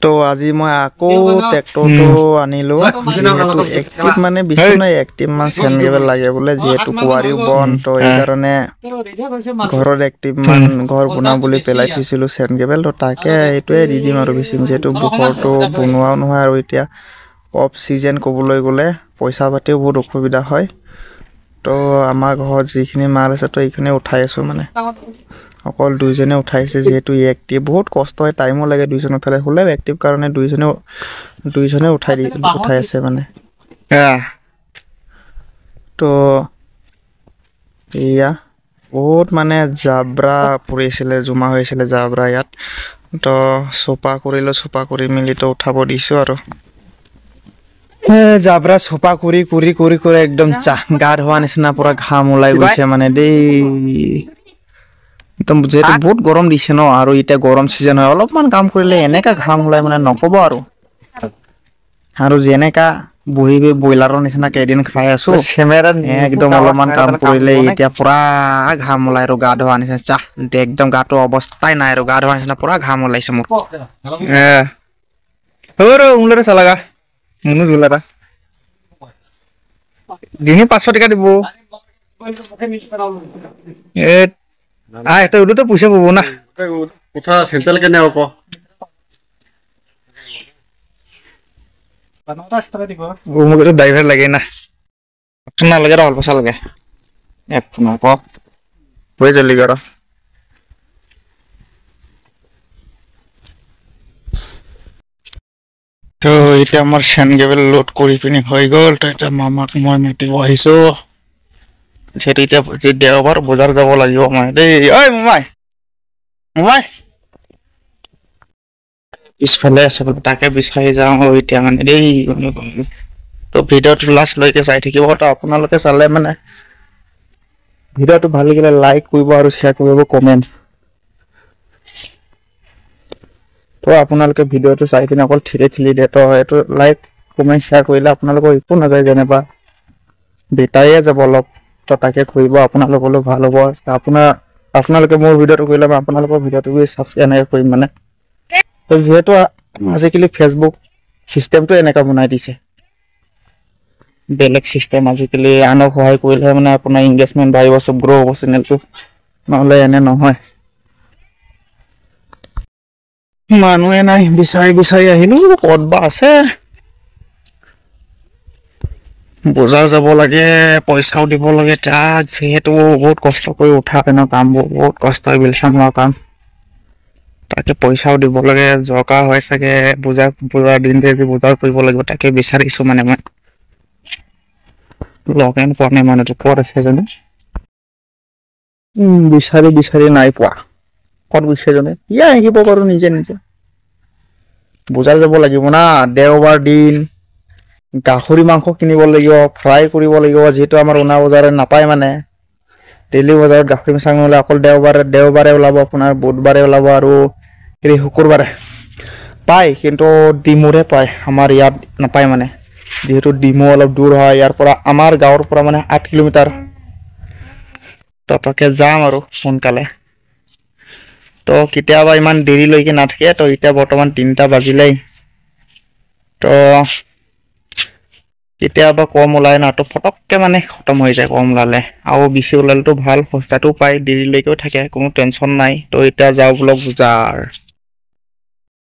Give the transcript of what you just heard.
তো আজি মই আকৌ ট্ৰেক্টৰটো আনিলোঁ, যিহেতু এক্টিভ মানে বেছি নাই, এক্টিভ মান চেন গেবেল লাগে বোলে, যিহেতু কুঁৱাৰীও বন। তো সেইকাৰণে ঘৰত এক্টিভ মান ঘৰ বনাম বুলি পেলাই থৈছিলোঁ চেন গেবেল। তো তাকে এইটোৱে দি দিম আৰু বেচিম, যিহেতু ঘৰটো বনোৱাও নহয় আৰু এতিয়া অফ ছিজন ক'বলৈ গ'লে পইচা পাতিও বহুত অসুবিধা হয়। তো আমাৰ ঘৰত যিখিনি মাল আছে তো এইখিনি উঠাই আছোঁ, মানে অকল দুইজনে উঠাইছে, যিহেতু এক্টিভ বহুত কষ্ট হয়, টাইমো লাগে দুইজন উঠালে। হ'লেও এক্টিভ কাৰণে দুইজনে দুইজনে উঠাই দি উঠাই আছে মানে। তো এয়া বহুত মানে জাবৰা পৰিছিলে, জমা হৈছিলে জাবৰা ইয়াত। তো চফা কৰিলোঁ, চফা কৰি মেলি তো উঠাব দিছোঁ আৰু জাবৰা চফা কৰি কৰি কৰি কৰি একদম চাহ গা ধোৱা নিচিনা পুৰা ঘাম ওলাই গৈছে মানে দেই একদম, যিহেতু বহুত গৰম দিছে ন, আৰু এতিয়া গৰম ছিজন হয়, অলপমান কাম কৰিলে এনেকা ঘাম ওলাই মানে নক'ব আৰু। আৰু যেনেকা বহি ব্ৰইলাৰৰ নিচিনা কেইদিন খাই আছো, একদম অলপমান কাম কৰিলে এতিয়া পুৰা ঘাম ওলাই আৰু গা ধোৱা নিচিনা চাহ একদম গাটো অৱস্থাই নাই আৰু গা ধোৱা নিচিনা পুৰা ঘাম ওলাইছে মোৰ। চালাগা মুনু ঝোলা এটা দিনে 500 টকা দিব। এ আহ তই ওলোতে পইচা পাব না। কোঠা চেণ্ট্ৰেল কেনে ক মোক এইটো ড্ৰাইভাৰ লাগে না, নালাগে, অল্প পইচা লাগে। এক ক হৈ জল্দি কৰ। তো এতিয়া আমাৰ চেন গেবেল লোড কৰি পিনি হৈ গ'ল। তো এতিয়া মামাক মই মাতিব আহিছোঁ, যিহেতু এতিয়া দেওবাৰ বজাৰ যাব লাগিব মই দেই। ঐ মোমাই, মোমাই পিছফালে আছে বোলে, তাকে বিচাৰি যাওঁ এতিয়া মানে দেই। তো ভিডিঅ'টো লাষ্টলৈকে চাই থাকিব। তো আপোনালোকে চালে মানে ভিডিঅ'টো ভাল লাগিলে লাইক কৰিব আৰু শ্বেয়াৰ কৰিব, কমেণ্ট। তো আপোনালোকে ভিডিঅ'টো চাই পিনে অকল ঠেলি ঠেলি দিয়ে, তো এইটো লাইক কমেণ্ট শ্বেয়াৰ কৰিলে আপোনালোকৰ একো নাযায়, যেনিবা বেটাৰীয়ে যাব অলপ। তো তাকে কৰিব, আপোনালোকলৈও ভাল হ'ব। আপোনালোকে মোৰ ভিডিঅ'টো কৰিলে মই আপোনালোকৰ ভিডিঅ'টো ছাবস্ক্ৰাইব এনেকৈ কৰিম মানে। তো যিহেতু আজিকালি ফেচবুক চিষ্টেমটো এনেকুৱা বনাই দিছে, বেলেগ চিষ্টেম আজিকালি, আনক সহায় কৰিলেহে মানে আপোনাৰ এংগেজমেণ্ট বাঢ়িব, চব গ্ৰ' হ'ব চেনেলটো, নহ'লে এনে নহয়। মানুহে নাই, বিচাৰি বিচাৰি আহিলো, ক'ত বা আছে। বজাৰ যাব লাগে, পইচাও দিব লাগে তাক, যিহেতু বহুত কষ্ট কৰি উঠা ন কামবোৰ, বহুত কষ্ট হয় বিলচাম হোৱা কাম, তাকে পইচাও দিব লাগে, দৰকাৰ হয় চাগে। বজাৰ বজাৰ দিন বজাৰ কৰিব লাগিব, তাকে বিচাৰিছো মানে মই। লগ ইন পোৱা নাই, মানুহটো ক'ত আছে জানো? বিচাৰি বিচাৰি নাই পোৱা, ক'ত গৈছে জানো? ইয়া আহিব পাৰোঁ নিজে নিজে। বজাৰ যাব লাগিব না, দেওবাৰ দিন, গাহৰি মাংস কিনিব লাগিব, ফ্ৰাই কৰিব লাগিব, যিহেতু আমাৰ উনা বজাৰত নাপায় মানে। ডেইলি বজাৰত গাহৰি মাংস নহ'লে অকল দেওবাৰে দেওবাৰে ওলাব, আপোনাৰ বুধবাৰে ওলাব আৰু হেৰি শুকুৰবাৰে পায়, কিন্তু ডিমুৰহে পায়, আমাৰ ইয়াত নাপায় মানে, যিহেতু ডিমু অলপ দূৰ হয় ইয়াৰ পৰা, আমাৰ গাঁৱৰ পৰা মানে 8 কিলোমিটাৰ। তো তাকে যাম আৰু সোনকালে। তো কেতিয়াবা ইমান দেৰিলৈকে নাথাকে। তো এতিয়া বৰ্তমান 3টা বাজিলেই, তো কেতিয়াবা কম ওলাই না, তো ফটককৈ মানে খতম হৈ যায় কম ওলালে, আৰু বেছি ওলালেতো ভাল, সস্তাটো পায়, দেৰিলৈকেও থাকে, কোনো টেনশ্যন নাই। তো এতিয়া যাওঁ বোলক বজাৰ।